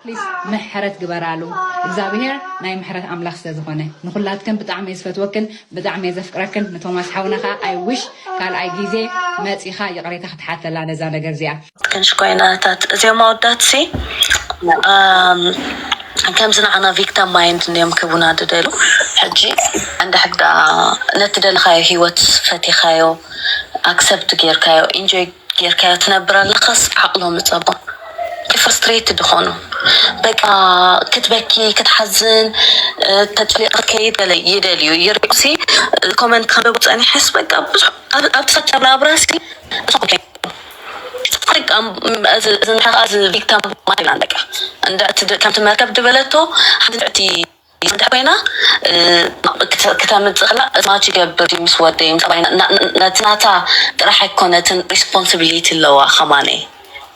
ፕሊስ ምሕረት ግበራሉ። እግዚኣብሔር ናይ ምሕረት ኣምላኽ ስለ ዝኾነ ንኹላትክን ብጣዕሚ እየ ዝፈትወክን፣ ብጣዕሚ እየ ዘፍቅረክን። ንቶማስ ሓውና ከዓ ኣይ ዊሽ ካልኣይ ግዜ መፂኻ ይቕሬታ ክትሓተላ ነዛ ነገር እዚኣ። ክንሽ ኮይናታት እዚኦም ኣወዳት ሲ ከምዚ ንዓና ቪክተም ማይንድ እንዲዮም ክቡና ድደሉ። ሕጂ እንድሕዳ ነቲ ደልኻዮ ህይወት ፈቲኻዮ ኣክሰፕት ጌርካዮ ኢንጆይ ጌርካዮ ትነብር ኣለኻስ ዓቕሎም ይጸቦ። ፍርስትሬት ዝኾኑ በቃ ክትበኪ ክትሓዝን ተጭሊቕ ከይድ ገለ ይደልዩ ይርእሲ ኮመንት ከንበቡ ጸኒሐስ በቃ ብዙሕ ኣብቲ ፈተና ናብራሲ በቃ እዚ ቪክተም ማይላን በቃ እንደ ከምቲ መርከብ ድበለቶ ሓንቲ ንዕቲ እንተ ኮይና ክተምፅእ ክላ እዝማች ይገብር እዩ ምስ ወደይ ምስ ኣባይ ነቲ ናታ ጥራሕ ኣይኮነትን ሪስፖንሲቢሊቲ ኣለዋ ከማነ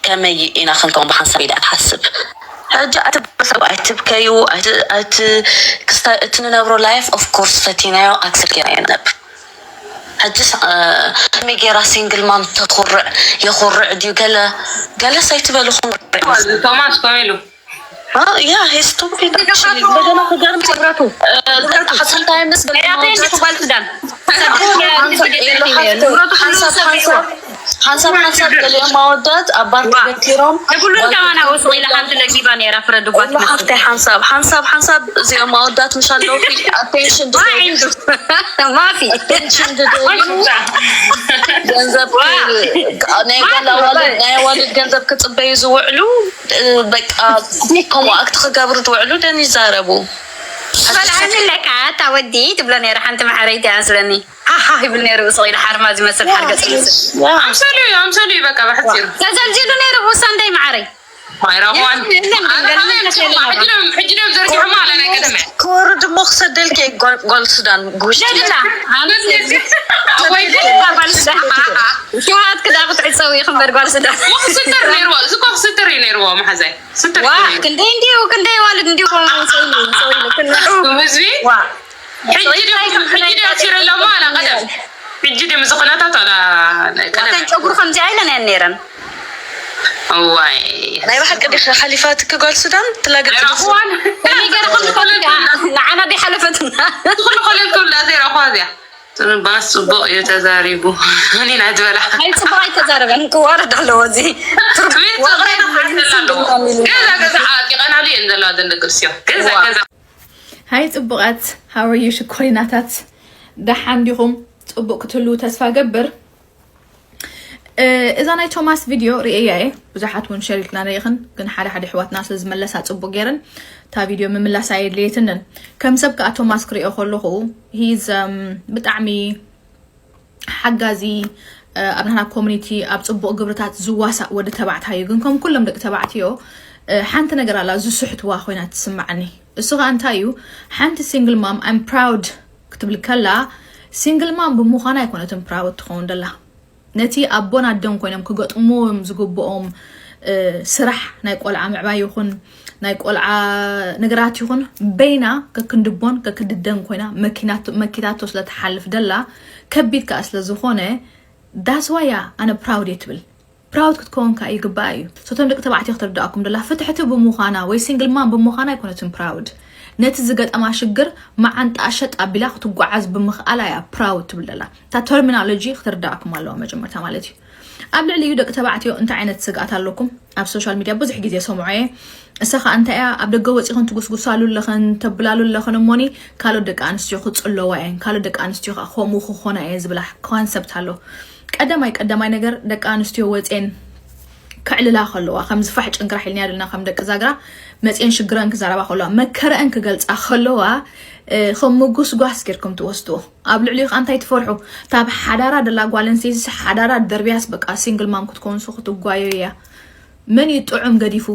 ከመይ ኢና ክንከውን ብሓንሳብ ኢዳ ትሓስብ ሕጂ ኣቲ ሰብ ኣይትብከዩ ኣቲ እቲ ንነብሮ ላይፍ ኦፍ ኮርስ ፈቲናዮ ኣክሰፕት ጌራ የነብ ሕጂ ከመይ ጌራ ሲንግል ማም ተኩርዕ የኩርዕ ድዩ ገለ ገለስ ኣይትበልኹም ቶማስ ኮሜሉ ያ ሄስቶፒድ እንደገና ክገርም ንብረቱ sometimes ሓንሳብ ሓንሳብ ገሊኦም ማወዳት ኣባር ተገቲሮም ንብሉን ከማና ወስቕ ኢላ ሓንቲ ለጊባ ሓንቲ ለጊባ ነይራ ፍረድጓት ሓፍታይ ሓንሳብ ሓንሳብ ሓንሳብ እዚኦም ማወዳት ምሻለውፊ ኣቴንሽን ማፊ ኣቴንሽን ድደዩ ገንዘብ ናይ ጓል ኣዋልድ ናይ ኣዋልድ ገንዘብ ክፅበዩ ዝውዕሉ በቃ ከምኡ ኣክት ክገብሩ ዝውዕሉ ደን ይዛረቡ በልዓኒ ኣለካ እታ ወዲ ትብሎ ነይረ ሓንቲ ማዕረይቲ ኣስለኒ ሓሓ ይብል ነይሩ ስቕ ኢሉ ሓርማ ዝመስል ሓርገፅ ይመስል ኣምሰሉ እዩ ኣምሰሉ እዩ በቃ ብሕፂሩ ተዘልዚሉ ነይሩ ውሳ እንታይ ማዕረይ ማይራኳን ሕጂ ደም ዘርጊሖማ ኣለ ናይ ቀደመ ክወርድ እሞ ክሰደልኪ ጓል ሱዳን ጉሽ ደላ ሽውሃት ክዳ ክትዕፀው ይኽበር ጓል ሱዳን ክስጥር ነይርዎ እዚ እኮ ክስጥር እዩ ነይርዎ መሓዛይ ስጥር ዋ ክንደይ እንዲሁ ክንደይ ዋልድ እንዲሁ ሰው ነው ሰው ነው ክንዱ ህዝቢ ሕጂ ሕጂ ዲያ ሲረለማ ኣላ ቀደም ሕጂ ድም ዝኹነታት ኣላ ቀደም ጨጉሩ ከምዚ ኣይለን እየን ነይረን እዋይ ናይ ብሓቂ ዲኺ ሓሊፋትኪ ጓል ሱዳን ትላገጽ ኣይረኽዋን ከመይ ገይረ ከምዝፈልጥ ንዓና ደይ ሓለፈትና ኩሉ ኮለል ክብላ ዘይረኽዋ እዚያ ባስ ጽቡቕ እዩ ተዛሪቡ እኔ ናትበላ ናይ ጽቡቕ ኣይተዛረበን ክዋረድ ኣለዎ እዚ ትርጉም ገዛ ገዛ ዓጢቐናሉ እየን ዘለዋ ደቂ ኣንስትዮ ገዛ ገዛ ሃይ ጽቡቓት ሃወዩ ሽኮሪናታት ደሓን ዲኹም? ጽቡቕ ክትህልዉ ተስፋ ገብር። እዛ ናይ ቶማስ ቪድዮ ርእየያ እየ። ብዙሓት እውን ሸር ኢልክና ነይኽን፣ ግን ሓደ ሓደ ኣሕዋትና ስለ ዝመለሳ ጽቡቕ ገይረን እታ ቪድዮ ምምላስ ኣየድለየትንን። ከም ሰብ ከኣ ቶማስ ክርእዮ ከለኹ ሂዝ ብጣዕሚ ሓጋዚ ኣብ ናህና ኮሚኒቲ ኣብ ጽቡቕ ግብርታት ዝዋሳእ ወዲ ተባዕታይ እዩ። ግን ከም ኩሎም ደቂ ተባዕትዮ ሓንቲ ነገር ኣላ ዝስሕትዋ ኮይና ትስምዓኒ። እሱ ኸኣ እንታይ እዩ? ሓንቲ ሲንግል ማም I'm proud ክትብል ከላ ሲንግል ማም ብምዃና ኣይኮነትን ፕራውድ ትኸውን ደላ። ነቲ ኣቦን ኣደን ኮይኖም ክገጥምዎም ዝግብኦም ስራሕ ናይ ቆልዓ ምዕባይ ይኹን ናይ ቆልዓ ነገራት ይኹን በይና ከክንድቦን ከክንድደን ኮይና መኪናቶ ስለትሓልፍ ደላ ከቢድ ከዓ ስለዝኾነ that's why እያ ኣነ ፕራውድ እየ ትብል። ፕራውድ ክትከውን ከዓ ይግባኣ እዩ። ሶቶም ደቂ ተባዕትዮ ክትርድኣኩም ደላ ፍትሕቲ ብምዃና ወይ ሲንግል ማም ብምዃና ኣይኮነትን ፕራውድ። ነቲ ዝገጠማ ሽግር መዓንጣኣ ሸጥ ኣቢላ ክትጓዓዝ ብምኽኣላ እያ ፕራውድ ትብል ደላ። እታ ተርሚኖሎጂ ክትርድኣኩም ኣለዋ መጀመርታ ማለት እዩ። ኣብ ልዕሊኡ ደቂ ተባዕትዮ እንታይ ዓይነት ስግኣት ኣለኩም? ኣብ ሶሻል ሚድያ ብዙሕ ግዜ ሰምዖ እየ። እሳ ከዓ እንታይ እያ ኣብ ደገ ወፂኽን ትጉስጉሳሉ ኣለኽን ተብላሉ ኣለኽን እሞኒ ካልኦት ደቂ ኣንስትዮ ክፅለዋ እየን ካልኦት ደቂ ኣንስትዮ ከዓ ከምኡ ክኾና እየ ዝብላ ኮንሰፕት ኣሎ። ቀዳማይ ቀዳማይ ነገር ደቂ ኣንስትዮ ወፅየን ከዕልላ ከለዋ ከምዚ ፋሕ ጭንግራሕ ኢልናዮ ዘለና ከም ደቂ ዛግራ መፅየን ሽግረን ክዛረባ ከለዋ መከረአን ክገልፃ ከለዋ ከም ምጉስጓስ ጌርኩም ትወስድዎ ኣብ ልዕሊኡ ከዓ እንታይ ትፈርሑ እታ ኣብ ሓዳራ ደላ ጓል ኣንስተይቲ ሓዳራ ደርብያስ በቃ ሲንግል ማም ክትኮንሱ ክትጓዮ እያ መን እዩ ጥዑም ገዲፉ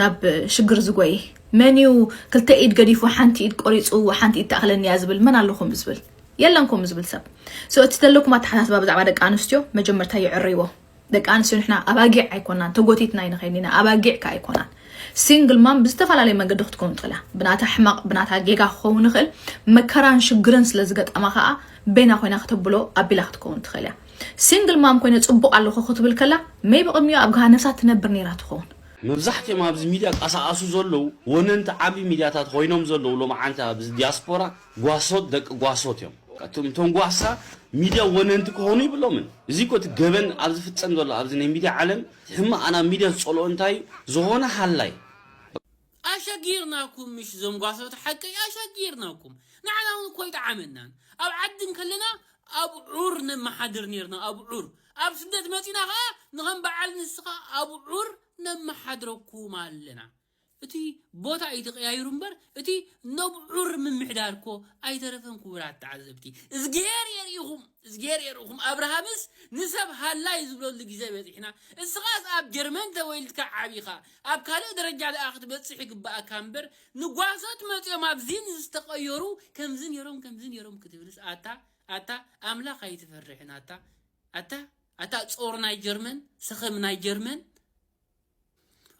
ናብ ሽግር ዝጎየ መን እዩ ክልተ ኢድ ገዲፉ ሓንቲ ኢድ ቆሪፁ ሓንቲ ኢድ ተኣኽለኒ እያ ዝብል መን ኣሎ ከምኡ ዝብል የለን ከምኡ ዝብል ሰብ so እቲ ዘለኩም ኣተሓሳስባ ብዛዕባ ደቂ ኣንስትዮ መጀመርታ ይዕርይዎ ደቂ ኣንስትዮ ንሕና ኣባጊዕ ኣይኮናን ተጎቲትና ኣይንኸይን ኢና ኣባጊዕ ከ ኣይኮናን ሲንግል ማም ብዝተፈላለየ መንገዲ ክትከውን ትኽእል እያ ብናታ ሕማቕ ብናታ ጌጋ ክኸውን ይኽእል መከራን ሽግርን ስለ ዝገጠማ ከዓ በይና ኮይና ክተብሎ ኣቢላ ክትከውን ትኽእል እያ ሲንግል ማም ኮይነ ፅቡቕ ኣለኹ ክትብል ከላ maybe ቅድሚኡ ኣብ ገሃነብሳ ትነብር ነይራ ትኸውን መብዛሕትኦም ኣብዚ ሚድያ ቀሳኣሱ ዘለዉ ወነንቲ ዓቢ ሚድያታት ኮይኖም ዘለዉ ሎማዓንቲ ኣብዚ ዲያስፖራ ጓሶት ደቂ ጓሶት እዮም። እቶም እቶም ጓሳ ሚድያ ወነንቲ ክኾኑ ይብሎምን። እዚ እኮ እቲ ገበን ኣብ ዝፍጸም ዘሎ ኣብዚ ናይ ሚድያ ዓለም እቲ ሕማቕ ኣና ሚድያ ዝጸልኦ እንታይ እዩ? ዝኾነ ሃላይ ኣሸጊርናኩም ምሽ ዞም ጓሶት ሓቀይ ኣሸጊርናኩም። ንዓና እውን እኮ ይጠዓመናን ኣብ ዓዲ እንከለና ኣብ ዑር ነመሓድር ነርና ኣብ ዑር ኣብ ስደት መፂና ከዓ ንኸም በዓል ንስኻ ኣብ ዑር ነመሓድረኩም ኣለና። እቲ ቦታ እዩ ተቀያይሩ እምበር እቲ ነብዑር ምምሕዳር እኮ ኣይተረፈን። ክቡራት ተዓዘብቲ እዝጌር የርእኹም እዝጌር የርእኹም። ኣብርሃምስ ንሰብ ሃላይ ዝብለሉ ግዜ በፂሕና። እስኻስ ኣብ ጀርመን ተወሊድካ ዓቢኻ ኣብ ካልእ ደረጃ ደኣ ክትበፅሕ ይግባኣካ እምበር ንጓሶት መፅኦም ኣብዚ ንዝተቀየሩ ከምዚ ነይሮም ከምዚ ነይሮም ክትብልስ ኣታ ኣታ ኣምላኽ ኣይትፈርሕን ኣታ ኣታ ኣታ ጾር ናይ ጀርመን ሰኸም ናይ ጀርመን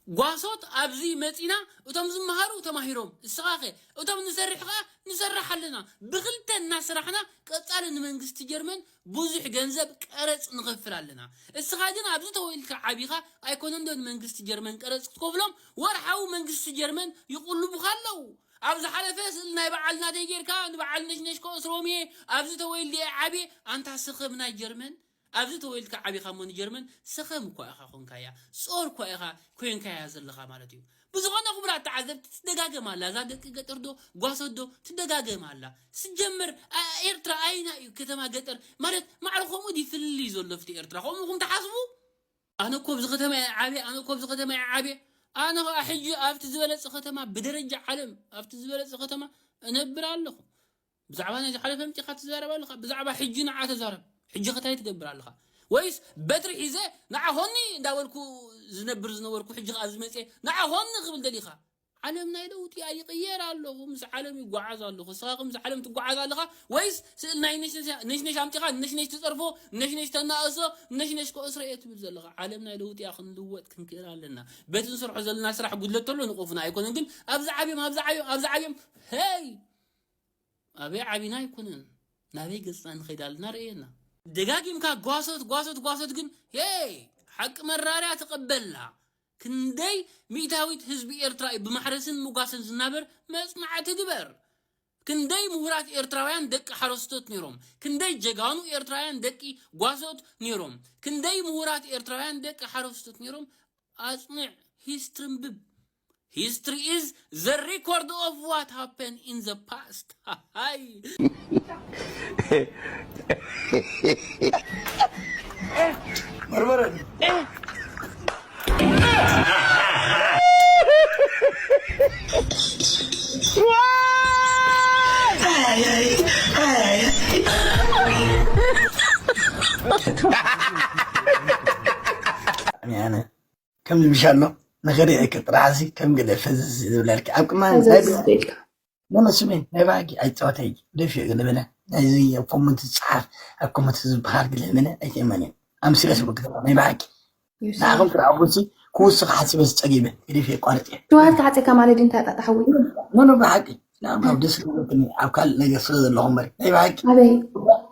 ጓሶት ኣብዚ መፂና እቶም ዝመሃሩ ተማሂሮም እስኻኸ እቶም ንሰርሕ ከዓ ንሰርሕ ኣለና ብክልተ እናስራሕና ቀፃሊ ንመንግስቲ ጀርመን ብዙሕ ገንዘብ ቀረፅ ንኸፍል ኣለና። እስኻ ግን ኣብዚ ተወሊድካ ዓቢኻ ኣይኮነን ዶ ንመንግስቲ ጀርመን ቀረፅ ክትከፍሎም? ወርሓዊ መንግስቲ ጀርመን ይቁልቡኻ ኣለዉ። ኣብ ዝሓለፈ ስእሊ ናይ በዓል ናተይ ጌርካ ንበዓል ነሽነሽ ከእስሮም እየ ኣብዚ ተወሊደ እየ ዓብየ ኣንታ ሰኸም ናይ ጀርመን ኣብዚ ተወሊድካ ዓቢኻ እሞ ንጀርመን ሰኸም እኳ ኢኻ ኮንካያ ጾር እኳ ኢኻ ኮንካያ ዘለኻ ማለት እዩ። ብዝኾነ ክቡራት ተዓዘብቲ ትደጋገም ኣላ እዛ ደቂ ገጠር ዶ ጓሶት ዶ ትደጋገም ኣላ። ስጀምር ኣ- ኤርትራ ኣይና እዩ ከተማ ገጠር ማለት ማዕረ ከምኡ ድዩ ፍልልይ ዘሎ ፍቲ ኤርትራ ከምኡኹም ትሓስቡ? ኣነ እኮ ኣብዚ ከተማ እየ ዓብየ ኣነ እኮ ኣብዚ ከተማ እየ ዓብየ ኣነ ኸዓ ሕጂ ኣብቲ ዝበለጸ ከተማ ብደረጃ ዓለም ኣብቲ ዝበለጸ ከተማ እነብር ኣለኹ። ብዛዕባ ናይ ዝሓለፈ ኣምጺኻ ትዛረብ ኣለኻ? ብዛዕባ ሕጂ ንዓ ተዛረብ። ሕጂ ከ ታይ ትገብር ኣለኻ? ወይስ በትሪ ሒዘ ንዓ ኾኒ እንዳበልኩ ዝነብር ዝነበርኩ ሕጂ ከ ኣብዚ መጽየ ንዓ ኾኒ ክብል ደሊኻ? ዓለም ናይ ለውጢ እያ ይቕየር ኣለኹ ምስ ዓለም ይጓዓዝ ኣለኹ ንስኻ ከ ምስ ዓለም ትጓዓዝ ኣለኻ ወይስ ስእል ናይ ነሽነሽ ኣምጺኻ ነሽነሽ ትጸርፎ ነሽነሽ ተናእሶ ነሽነሽ ከእስሮ እየ ትብል ዘለኻ ዓለም ናይ ለውጢ እያ ክንልወጥ ክንክእል ኣለና በቲ ንሰርሖ ዘለና ስራሕ ጉድለት ተሎ ንቆፉና ኣይኮነን ግን ኣብዚ ዓብዮም ኣብዚ ዓብዮም ኣብዚ ዓብዮም ሄይ ኣበይ ዓቢና ኣይኮነን ናበይ ገፅና ንኸይድ ኣለና ርእየና። ደጋጊምካ ጓሶት ጓሶት ጓሶት ግን ሄይ ሓቂ መራርያ ተቐበላ። ክንደይ ሚእታዊት ህዝቢ ኤርትራ እዩ ብማሕረስን ምጓሰን ዝናበር መፅናዕቲ ግበር። ክንደይ ምሁራት ኤርትራውያን ደቂ ሓረስቶት ነይሮም። ክንደይ ጀጋኑ ኤርትራውያን ደቂ ጓሶት ነይሮም። ክንደይ ምሁራት ኤርትራውያን ደቂ ሓረስቶት ነይሮም። ኣፅንዕ ሂስትሪ ንብብ። History is the record of what happened in the past. ሃይ በርበረ ኣነ ከም ዝብሻሎ ንኽሪኤኪ ጥራሕሲ ከም ገለ ፈዝዝ ዝብለልኪ ኣብ ቅማን ናይ ፈዘዝ ኢልካ ኖኖ ስሜ ናይ ብሓቂ ኣይፃወተይ ደፊኦ ገለ በለ ናይዚ ኣብ ኮመንት ዝፀሓፍ ኣብ ኮመንት ዝበሃል ገለ በለ ኣይትእመን እዩ ኣምሲለ ስብክ ናይ ብሓቂ ንዓኹም ትረኣኹምሲ ክውስኽ ሓሲበ ዝፀጊበ ገዲፈ የቋርጥ እየ ሸውሃት ክዓፀካ ማለት ድዩ እንታይ ጣጣ ሓወይ ኖኖ ብሓቂ ንኣም ኣብ ደስ ዝብለክኒ ኣብ ካልእ ነገር ስለ ዘለኹም በሪ ናይ ብሓቂ ኣበይ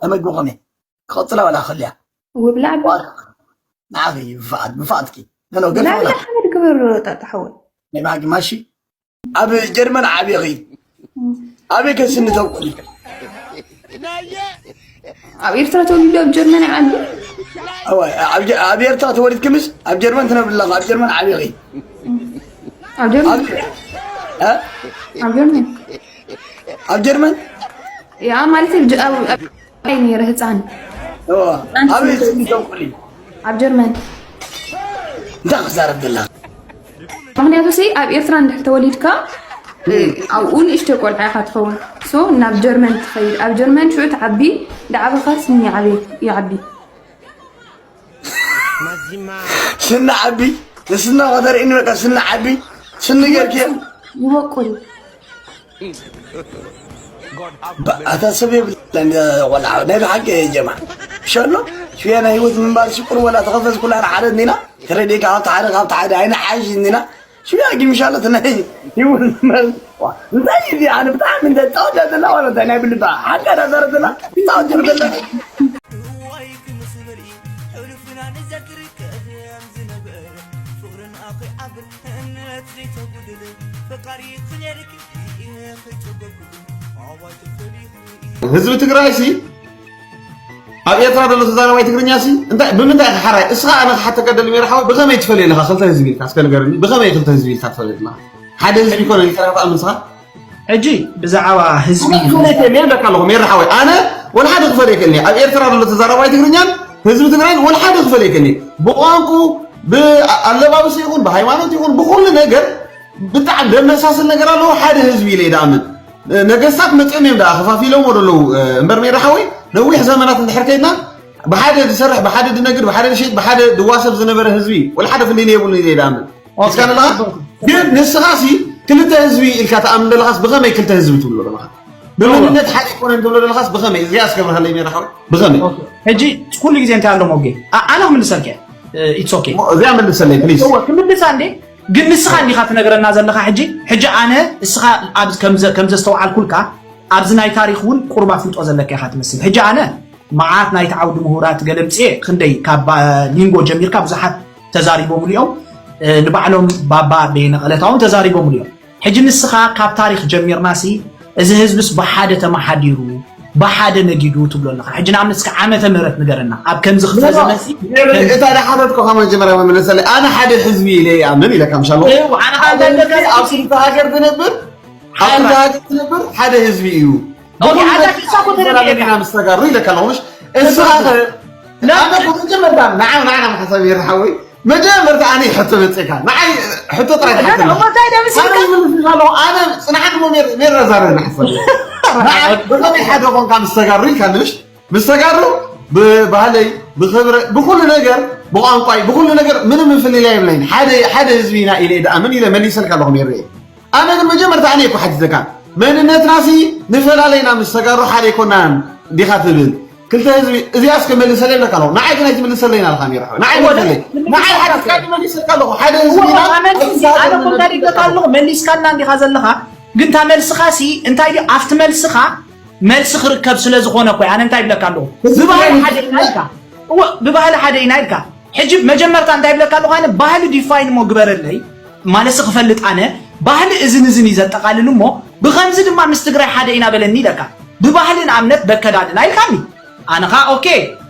ተመግብኹም እየ ክቐፅላ ዋላ ክልያ ውብላዕ ንዓኺ ብፍቓድ ብፍቓድኪ ኖኖ ገለ ብላዕ ዋላ ብላዕ ሓመድ ግበር ጣጣ ሓወይ ናይ ብሓቂ ማሺ ኣብ ጀርመን ዓብኺ ኣበይ ከስኒ ተብቁል ኣብ ኤርትራ ተወሊዱ ኣብ ጀርመን ይዓቢ ኣብ ኤርትራ ተወሊድክምስ ኣብ ጀርመን ትነብሪ ኣለኻ ኣብ ጀርመን ዓብኺ ኣብ ጀርመን ኣብ ጀርመን ኣብ ጀርመን ያ ማለት ነረ ህፃን ኣበይ ከስኒ ተብቁል ኣብ ጀርመን እንታይ ክዛረብ ዘለኻ ምኽንያቱ ሲ ኣብ ኤርትራ እንድሕር ተወሊድካ ኣብኡ ንእሽተይ ቆልዓ ኢኻ ትኸውን ሶ ናብ ጀርመን ትኸይድ ኣብ ጀርመን ሽዑ ትዓቢ ዳዕበኻ ስኒ ይዓቢ ስኒ ዓቢ ንስና ከተርእኒ በቃ ስኒ ዓቢ ስኒ ገርኪ ይበቁል ኣታ ሰብ የብለን ቆልዓ ናይ ብሓቂ ጀማ ሸሎ ሽያ ናይ ህይወት ምንባር ሽቁር ወላ ተኸፈዝ ኩላ ሓደ ኒና ተረዲካ ካብቲ ሓደ ካብቲ ሓደ ኣይንሓይሽ ኒና ሽያ ግን ምሻለት ናይ ይውን እንታይ እዚ ኣነ ብጣዕሚ እንተ ጻወት ዘላ ወላ እንታይ ናይ ብልባ ሓቃ ዳዘረ ዘላ ጻወት ዘላ እዋይ ክምስብር እዩ ሕሉፍና ንዘክር ቀደም ዝነበር ፍቕርን ኣኺ ዓብር ህዝቢ ትግራይ ሲ ኣብ ኤርትራ ዘሎ ተዛራባይ ትግርኛ ሲ እንታይ ብምንታይ ኢኻ ሓራይ እስኻ ኣነ ክሓተካ ደሊ ሜራ ሓወይ ብኸመይ ትፈልየ ኣለኻ ክልተ ህዝቢ ኢልካ እስከ ንገርኒ ብኸመይ ክልተ ህዝቢ ኢልካ ትፈልየ ኣለኻ ሓደ ህዝቢ ኮነ ኢልካ ትኣምን እስኻ ሕጂ ብዛዕባ ህዝቢ ሜር ኣለካ ኣለኹ ሜራ ሓወይ ኣነ ወላ ሓደ ክፈልየ ከኒ ኣብ ኤርትራ ዘሎ ተዛራባይ ትግርኛን ህዝቢ ትግራይን ወላ ሓደ ክፈልየ ከኒ ብቋንቁ ብኣለባብስ ይኹን ብሃይማኖት ይኹን ብኩሉ ነገር ብጣዕሚ ደመሳስል ነገር ኣለዎ ሓደ ህዝቢ ኢለ ይድኣምን ነገስታት መፅኦም እዮም ደኣ ከፋፊሎሞ ደለዉ እምበር ሜዳ ሓወይ ነዊሕ ዘመናት እንድሕር ከይድና ብሓደ ዝሰርሕ ብሓደ ዝነግድ ብሓደ ዝሸይጥ ብሓደ ዝዋሰብ ዝነበረ ህዝቢ ወላ ሓደ ፍልይ የብሉ ኢለ ይድኣምን እስካ ንለካ ግን ንስኻሲ ክልተ ህዝቢ ኢልካ ተኣምን ዘለኻስ ብኸመይ ክልተ ህዝቢ ትብሎ ዘለኻ ብመንነት ሓደ ኣይኮነን ትብሎ ዘለኻስ ብኸመይ እዚኣ እስከብርሃለይ ሜዳ ሓወይ ብኸመይ ሕጂ ኩሉ ግዜ እንታይ ኣሎ ሞጌ ኣነ ክምልሰልከ ኢትስ ኦኬ እዚኣ መልሰለይ ፕሊዝ እወ ክምልሳ እንዴ ግን ንስኻ እንዲኻ ትነግረና ዘለኻ ሕጂ ሕጂ ኣነ እስኻ ከም ዘስተውዓልኩልካ ኣብዚ ናይ ታሪኽ እውን ቁሩብ ኣፍልጦ ዘለካ ኢኻ ትመስል ሕጂ ኣነ መዓት ናይቲ ዓውዲ ምሁራት ገለምፅኤ ክንደይ ካብ ሊንጎ ጀሚርካ ብዙሓት ተዛሪቦምሉ እዮም ንባዕሎም ባባ በየነ ቀለታ እውን ተዛሪቦምሉ እዮም ሕጂ ንስኻ ካብ ታሪኽ ጀሚርናሲ እዚ ህዝብስ ብሓደ ተመሓዲሩ ብሓደ ነጊዱ ትብሎ ኣለኻ ሕጂ ንኣብነት እስከ ዓመተ ምህረት ንገረና ኣብ ከምዚ ክፍለ ዘመንሲ እታ ዝሓተትኩኻ መጀመርያ መመለሰለይ ኣነ ሓደ ህዝቢ ኢለ ይኣምን ኢለካ ምሻሎ ኣነ ካብ እንታይ ኢለካ ኣብ ክልተ ሃገር ዝነብር ኣብ ክልተ ሃገር ዝነብር ሓደ ህዝቢ እዩ ኣታ ኪሳ ኮተረና ምስ ተጋሩ ኢለካ ኣለኹ ምሽ እስኻ ኣነ መጀመርታ ንዓ ንዓና ሓሳብ ይርሓወይ መጀመርታ ኣነ ሕቶ መፅእካ ንዓይ ሕቶ ጥራይ ትሓተኒ ኣነ ይምልስልካ ኣለኹ ኣነ ፅንሓት እሞ ሜራ ዛረበ ንሓሰብ ንዓይ ብኸመይ ሓደ ኾንካ ምስ ተጋሩ ኢልካ ንሽ ምስ ተጋሩ ብባህለይ ብክብረ ብኩሉ ነገር ብቋንቋይ ብኩሉ ነገር ምንም ምፍልላይ የብለይን ሓደ ሓደ ህዝቢ ኢና ኢለ ይድኣምን ኢለ መሊሰልካ ኣለኹ ሜራ ኣነ ግን መጀመርታ ኣነ እኮ ሓቲተካ መንነትናሲ ንፈላለይና ምስ ተጋሩ ሓደ ኣይኮናን ዲኻ ትብል ክልተ ህዝቢ እዚኣ እስከ መልሰለይ ይብለካ ኣለኹ ንዓይ ግን ኣይትምልሰለይን ኣለኻ ሜራ ንዓይ መልሰለይ ንዓይ ሓቲትካ ግን መሊሰልካ ኣለኹ ሓደ ህዝቢ ኢና ኣነ ኮንታ ደገካ ኣለኹ መሊስካና እንዲኻ ዘለኻ ግን እታ መልስኻ ሲ እንታይ ድዩ ኣብቲ መልስኻ መልሲ ክርከብ ስለ ዝኾነ እኮ ኣነ እንታይ ይብለካ ኣለኹ ብባህሊ ሓደ ኢና ኢልካ እወ ብባህሊ ሓደ ኢና ኢልካ ሕጂ መጀመርታ እንታይ ይብለካ ኣለኹ ኣነ ባህሊ ዲፋይን እሞ ግበረለይ ማለሲ ክፈልጥ ኣነ ባህሊ እዝን እዝን እዩ ዘጠቓልል እሞ ብኸምዚ ድማ ምስ ትግራይ ሓደ ኢና በለኒ ኢለካ ብባህሊ ንኣብነት በከዳድና ኢልካኒ ኣነ ኸዓ ኦኬ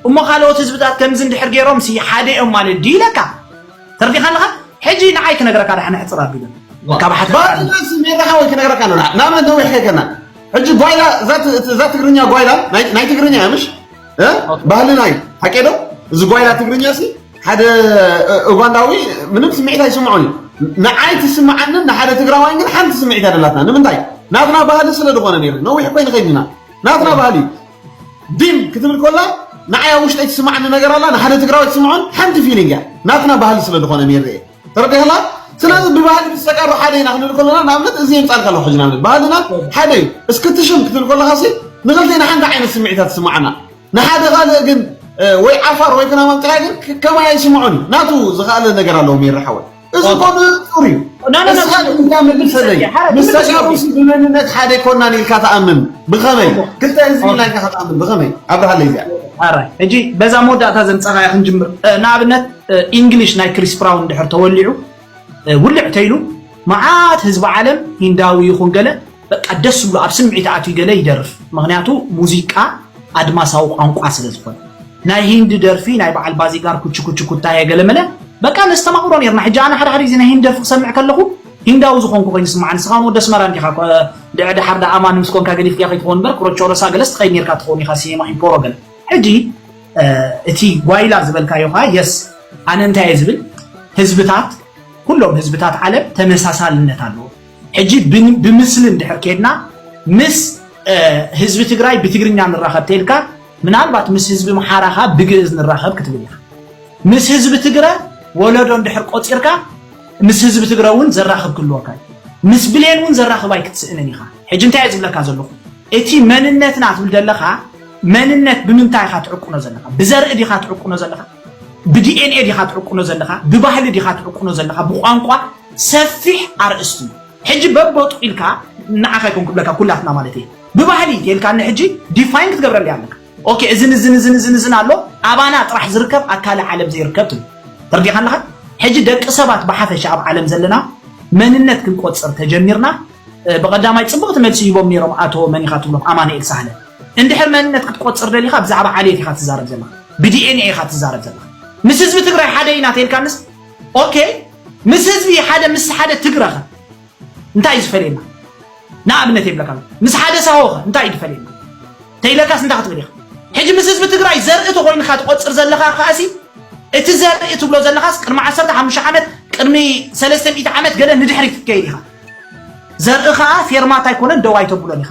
እሞ ካልኦት ህዝብታት ከምዚ እንድሕር ገይሮም ሲ ሓደ እዮም ማለት ድዩ ኢለካ ተረዲኻ ኣለኻ ሕጂ ንዓይ ክነግረካ ዳሕና ሕፅር ኣቢሉ ካብ ሓቲ ባእናስ ሜዳ ሓወይ ክነግረካ ኣለና ንኣብነት ነዊሕ ከይከና ሕጂ ጓይላ እዛ ትግርኛ ጓይላ ናይ ትግርኛ እያ ምሽ ባህልና እዩ ሓቂ ዶ እዚ ጓይላ ትግርኛ ሲ ሓደ ኡጋንዳዊ ምንም ስምዒት ኣይስምዖን እዩ ንዓይ ትስምዓንን ንሓደ ትግራዋይን ግን ሓንቲ ስምዒት ኣይደላትና ንምንታይ ናትና ባህሊ ስለ ዝኾነ ነይሩ ነዊሕ እኮ ንኸይድና ናትና ባህሊ እዩ ዲም ክትብል ኮላ ንዓይ ኣብ ውሽጠይ ትስምዓኒ ነገር ኣላ ንሓደ ትግራዋይ ትስምዖን ሓንቲ ፊሊንግ እያ ናትና ባህሊ ስለ ዝኾነ ነይሩ እየ ተረዲእላ ስለዚ ብባህሊ ምስ ተጋሩ ሓደ ኢና ክንብል ከለና ንኣብነት እዚ የምፃልካ ኣለኩ ሕጂ ንኣብነት ባህልና ሓደ እዩ እስክትሽም ክትብል ከለካ ሲ ንክልቴና ሓንቲ ዓይነት ስምዒታት ትስምዓና ንሓደ ካልእ ግን ወይ ዓፋር ወይ ኩናማ ኣምፂኻ ግን ከማይ ኣይስምዖን እዩ ናቱ ዝኽኣለ ነገር ኣለዎ ሜራ ሓወይ እዚ እኮ ንፁር እዩ እስኻ እንታይ መልሰለይ ምስ ተጋሩ ሲ ብመንነት ሓደ ኣይኮናን ኢልካ ትኣምን ብኸመይ ክልተ ህዝቢ ኢልና ኢልካ ክትኣምን ብኸመይ ኣብርሃለይ እዚኣ ሕጂ በዛ መወዳእታ ዘምፀኻያ ክንጅምር ንኣብነት ኢንግሊሽ ናይ ክሪስ ብራውን ድሕር ተወሊዑ ውልዕ ተይሉ መዓት ህዝቢ ዓለም ሂንዳዊ ይኹን ገለ በቃ ደስ ዝብሎ ኣብ ስምዒት ኣትዩ ገለ ይደርፍ ምክንያቱ ሙዚቃ ኣድማሳዊ ቋንቋ ስለ ዝኾነ ናይ ሂንዲ ደርፊ ናይ በዓል ባዚጋር ኩቺ ኩቺ ኩታየ ገለ መለ በቃ ነስተማቕሮ ነርና ሕጂ ኣነ ሓደ ሓደ ግዜ ናይ ሂንዲ ደርፊ ክሰምዕ ከለኹ ሂንዳዊ ዝኾንኩ ኮይኑ ስማዕ ንስኻ ወዲ ኣስመራ እንዲኻ ድዕድሓር ዳ ኣማን ምስ ኮንካ ገዲፍክያ ከይትኸውን እምበር ክሮቾ ሮሳ ገለስ ትኸይድ ነርካ ትኸውን ኢኻ ሲኒማ ኢምፖሮ ገለ ሕጂ እቲ ጓይላ ዝበልካዮ ኸዓ የስ ኣነ እንታይ እየ ዝብል ህዝብታት ኩሎም ህዝብታት ዓለም ተመሳሳልነት ኣለዎ ሕጂ ብምስሊ እንድሕር ከድና ምስ ህዝቢ ትግራይ ብትግርኛ ንራኸብ ተልካ ምናልባት ምስ ህዝቢ ምሓራ ኸዓ ብግእዝ ንራኸብ ክትብል ኢኻ ምስ ህዝቢ ትግረ ወለዶ እንድሕር ቆፂርካ ምስ ህዝቢ ትግረ እውን ዘራኽብ ክህልወካ እዩ ምስ ብሌን እውን ዘራኽብ ኣይክትስእንን ኢኻ ሕጂ እንታይ እየ ዝብለካ ዘለኹ እቲ መንነትና ትብል ዘለኻ መንነት ብምንታይ ኢኻ ትዕቁኖ ዘለኻ ብዘርኢ ዲኻ ትዕቁኖ ዘለኻ ብዲኤንኤ ዲኻ ትዕቁኖ ዘለኻ ብባህሊ ዲኻ ትዕቁኖ ዘለኻ ብቋንቋ ሰፊሕ ኣርእስቲ እዩ ሕጂ በቦ ጥቂልካ ንዓኻ ይኮን ክብለካ ኩላትና ማለት እየ ብባህሊ ተልካኒ ሕጂ ዲፋይን ክትገብረለይ ኣለካ ኦኬ እዝን እዝን እዝን እዝን እዝን ኣሎ ኣባና ጥራሕ ዝርከብ ኣካለ ዓለም ዘይርከብ ትብል ተርዲኻ ኣለኻ ሕጂ ደቂ ሰባት ብሓፈሻ ኣብ ዓለም ዘለና መንነት ክንቆጽር ተጀሚርና። ብቐዳማይ ጽቡቕቲ መልሲ ሂቦም ነይሮም ኣቶ መን ኢኻ ትብሎም ኣማኑኤል ሳህለ። እንድሕር መንነት ክትቆጽር ደሊኻ ብዛዕባ ዓሌት ኢኻ ትዛረብ ዘለኻ፣ ብዲኤንኤ ኢኻ ትዛረብ ዘለኻ። ምስ ህዝቢ ትግራይ ሓደ ኢና ተይልካንስ፣ ኦኬ፣ ምስ ህዝቢ ሓደ ምስ ሓደ ትግረ ኸ እንታይ እዩ ዝፈልየና? ንኣብነት የብለካ፣ ምስ ሓደ ሳሆ ኸ እንታይ እዩ ዝፈልየና? ተይለካስ እንታይ ክትብል ኢኻ? ሕጂ ምስ ህዝቢ ትግራይ ዘርኢ ተኾይንካ ትቆጽር ዘለኻ ከኣሲ፣ እቲ ዘርኢ ትብሎ ዘለኻስ ቅድሚ ዓሰርተ ሓሙሽተ ዓመት፣ ቅድሚ ሰለስተ ሚእቲ ዓመት ገለ ንድሕሪት ክትከይድ ኢኻ። ዘርኢ ኸኣ ፌርማታ ኣይኮነን ደው ኣይተብሎን ኢኻ።